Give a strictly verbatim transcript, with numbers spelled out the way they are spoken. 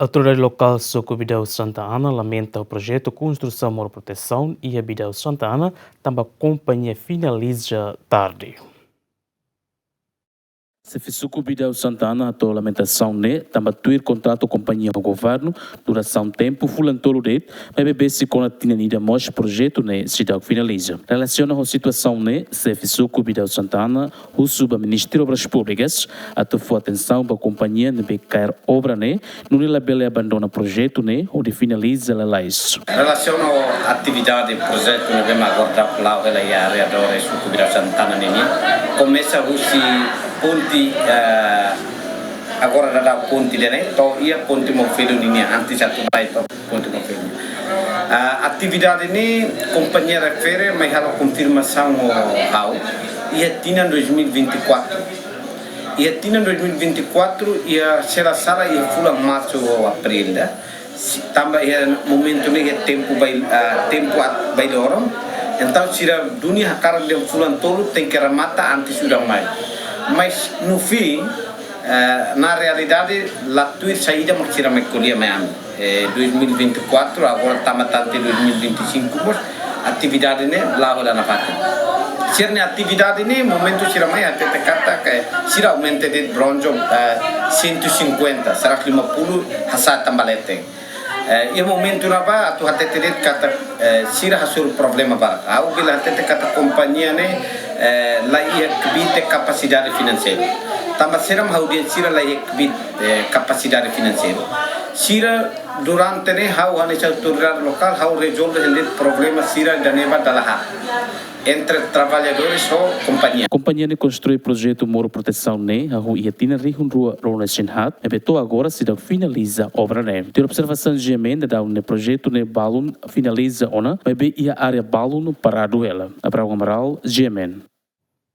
Autoridade lokál Suku Bidau Santa Ana lamenta projetu konstrusaun moro protesaun iha Bidau Santa Ana tanba kompañia finaliza tarde. Xefe Suku Bidau Santa Ana hato'o lamentasaun ne'e tanba tuir kontratu kompañia ho governu, durasaun tempu fulan tolu de'it, maibé besik ona tinan ida mós projetu ne'e seidauk finaliza. Relasiona ho situasaun ne'e, Xefe Suku Bidau Santa Ana husu ba Ministériu Obras Públikas atu fó atensaun ba kompañia ne'ebé kaer obra ne'e, nune'e labele abandona projetu ne'e hodi finaliza lalais. Relasiona ho atividade projetu ne'ebé mak agora daudaun la'o hela iha área Dores, Suku Bidau Santa Ana nian, komesa husi ponte, eh, agora daudaun ponte ida-ne'e, to'o iha ponte Mofedo nian, antes atu mai to'o ponte Mofedo. Ah, atividade ne'e kompañia refere mai halo konfirmasaun ho ha'u iha tinan dois mil e vinte e quatro. Iha tinan dois mil e vinte e quatro, iha, se la sala, iha fulan marsu ou abril ida. Si-, tanba iha momentu ne'e iha tempu bai-, ah, tempu at-, bailoron. Entaun sira duni hakarak dehan fulan tolu tenke remata antes udan mai. Mas no fim, eh, na realidade, la tuir saida mak sira mai ko'alia mai ami. Eh, dois mil e vinte e quatro, agora tama tan tiha dois mil e vinte e cinco mós, atividade ne'e la'o hela nafatin. Sira-nia atividade ne'e, momentu sira mai hatete katak sira aumenta de'it bronze, eh, cento e cinquenta, seratus lima puluh, hasa'e tanba leten. Eh, iha momentu ne'ebá atu hatete de'it katak, eh, sira hasoru problema barak. Ha'u bele hatete katak kompañia ne'e, eh, la iha kbiit kapasidade finanseiru. Tanba saida mak ha'u dehan sira la iha kbiit, eh, kapasidade finanseiru? Sira durante ne'e ha'u hanesan autoridade lokál, ha'u rezolve hela de'it problema sira ida-ne'ebá dala haat entre traballadores ho kompañia. Kompañia ne'e konstrui projetu moro protesaun ne'e hahú iha tinan rihun rua ruanulu-resin-haat, maibé to'o agora seidauk finaliza obra ne'e. Tuir observasaun G M N, daudaun ne'e projetu ne'e balun finaliza ona, maibé iha área balun paradu hela. Abraão Amaral, G M N.